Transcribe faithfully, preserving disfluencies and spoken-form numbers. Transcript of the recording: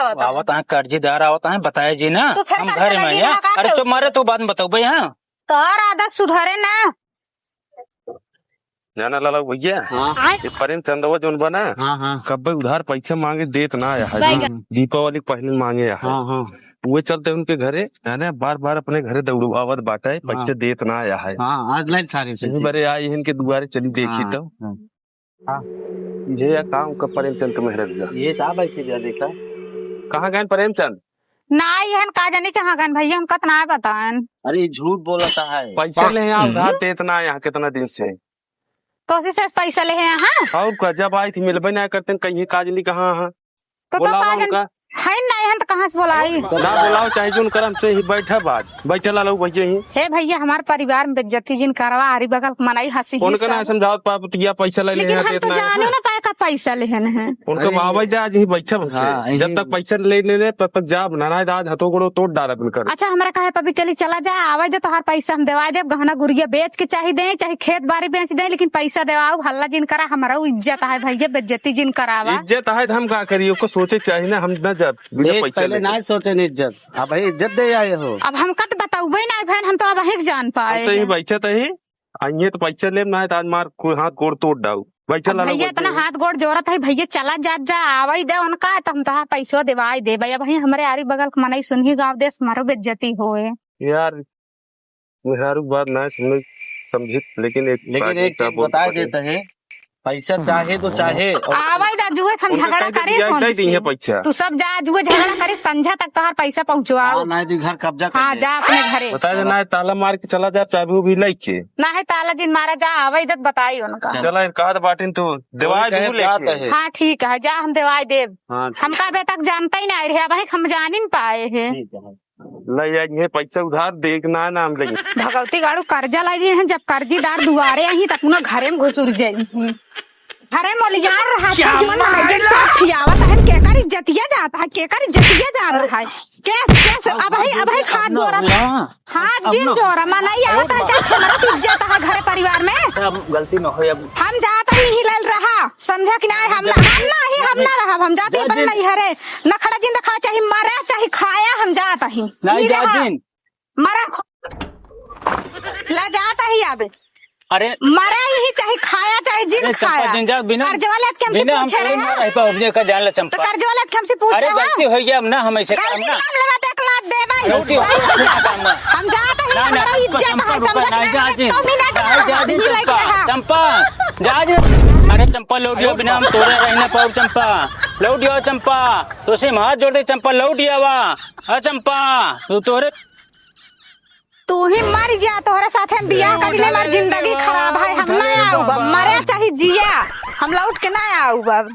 आवत हैं, कर्जदार आवत हैं, बताए जी ना, तू फिर हम कर्जा घर में लगी हैं। रहा का अरे चुप, मारे तू बाद में बताओ भाई। हाँ, तोहर आदत सुधरे ना। जाना लाला भैया, हाँ। ये प्रेमचंदवा जोन बा ना, हाँ, हाँ। कब्बे उधार पैसा मांगे देत ना आया है। बैगन। दीपावली के पहले मांगे आया है। हाँ, हाँ। उहे चलते उनके घरे, जाने बार बार अपने घरे दौड़ावत बाटे, हाँ। पैसा देत ना आया है। हाँ, आज लाइन सारे से यही जी। बरे आई इनके दुआरे चली देखी हाँ, तो। हाँ। हाँ, ये या काम का प्रेमचंद के मेहररुआ। ये का बैठी जा देखा? कहाँ गए प्रेमचंद? ना, इहन का जानी कहाँ गन भैया, हमका त ना बताएन। अरे, ये झूठ बोलता है। पैसा ले यहाँ हम्म। उधार देत ना यहाँ कितना दिन से। तो उसी से पैसा ले हैं यहाँ? और का, जब आई थी मिलबे ना करते, कहीं का जानी कहाँ है। तो, तो बोलावा का जानी उनका। है ना, इहन तो कहाँ से बोलाई? ना बोलाओ, चाहे जो उनकर हमसे ही बैठा बात। बैठल आलो भैया ही। हे भैया, हमार परिवार में बेइज्जती जिन करवा, आरी बगल के मनई हंसी ही उनका ना सब। समझावत पाप, तो या पैसा ले लेकिन लेहन, हम तो इतना जाने ना पाए का पैसा लेहन है। उनका अरे बाबा जी आज ही बैठा हमसे। हाँ, जब यही। तक पैसा ले लेने, तब तक जा बना, ना आज हथो गोड़ो तोड़ डाला बिन कर। अच्छा, हमरा कहे पबी के लिए चला जा, आवे दे, तोहार पैसा हम देवा देब, गहना गुरिया बेच के चाहे दे, चाहे खेत बाड़ी बेच दे, लेकिन पैसा देवाओ, हल्ला जिन करा, हमरा इज्जत है भैया, बेइज्जती जिन करावा। इज्जत है तो हम का करी, ओको सोचे चाही ना, हम ना जा, बिना देश पैसा पहले लेके। ना सोचे न इज्जत, अब भाई इज्जत दे आए हो। अब हमका तो बतौबे ना भैन, हम तो अब ही जान पाए हम तो ही हैं। बैठे तो ही, आइए तो पैसा लेब ना, तो आज मार को हाथ गोड़ तोड़ डाऊ। बैठा अब लालो भैया बैठे इतना ही। हाथ गोड़ जोरत है, भैया चला जात जा, आवई दे उनका, तो हम तोहार पैसो देवाई देबे। अब भाई हमरे आरी बगल के मनई सुनही गाँव देश, मारो बेइज्जती होए। यार, मेहरारू के बात ना समझ, समझित, लेकिन एक लेकिन बात एक का चीज बोल बता पड़े। देते हैं, पैसा चाहे तो चाहे और आवई दा जुए हम उनका झगड़ा कह दे करे दिया, कौन दे सी? दिए पैसा। तू सब जा जुए झगड़ा करे, संझा तक तोहार पैसा पहुँचवाओ। हाँ, नहीं तो घर कब्जा कर हाँ, ले। जा अपने घरे। बता दे ना, ताला मार के चला जा, चाबी उबी लेके। ना है ताला जिन मारा जा, आवई दत बताई उनका। चल। चला, इनका हाथ बाटिन तू, देवाई कहे दू जात लेके। है। हाँ, ठीक है, जा हम देवाई देब। हाँ, ठीक। हम का अबे तक जानते ही ना रहे, अब हम जानिन पाए हैं। ठीक है। ले जाइए पैसा उधार, देखना है ना हम लेंगे। भगवती गाड़ू कर्जा लागी हैं, जब कर्जीदार दुआरे आई त अपना घरे में घुसुर जाई। घरे मोलियार रहा था, क्या जुअन मार मारे ला? चाट खियावत है, केकर इज्जतिया जात है, केकर इज्जतिया जात है। केस, केस, अब है, अब है हाथ जोड़ा था। हाँ, अब जिन ना। जोरा, मनई आवत है, चाट हमारा तो इज्जत है घरे परिवार में। अब गलती न होए अब। हम जात ही नहीं लल रहा, समझा कि ना, हम ना, हम ना ही, हम ना रहब, हम जात ही जा अपन जिन। नहीं हरे। नखड़ा जिन दिखावा, चाहे मरा, चाहे खाया, हम जात ही। नहीं, नहीं जा रहा। जिन। मरा खो-, ला जात ही आबे। अरे। मरा ही चाहे खाया, चाहे जिन अरे, चंपा खाया। जिन जा, बिना, कर्जवा लेत के हमसे बिना हम पूछे तोरे रहे ना हैं। रह पाओ, अपने का जान ले, चंपा। तो कर्जवा लेत के हमसे पूछे अरे, हैं। गलती हो गया, अब ना हम ऐसे गलती करब ना। ना लगा तो एक लात देबै। गलती हो गया, हम जाना। हम जात ही, ना, ना, हमरा चंपा, इज्जत चंपा, है, रुका, समझत नहीं, नहीं, जा, जिन। कौनी ना नहीं, जा, जिन, नहीं, चंपा, लग रहा। चंपा, जा, जिन। अरे, चंपा, लौट जाओ, बिना हम तोरे रह ना पाओ, चंपा। लौट जाओ, चंपा। तो से हम हाथ जोड़ दे, चंपा, तोसे हम हाथ जोड़ दे, चंपा, लौट आवा। हाँ, चंपा, तू तोरे तू ही मर जा, तोहरे साथे हम बियाह करी, हमार जिंदगी खराब है, हम ना आउब, मरे चाहे जिया, हम लौट के ना आउब अब।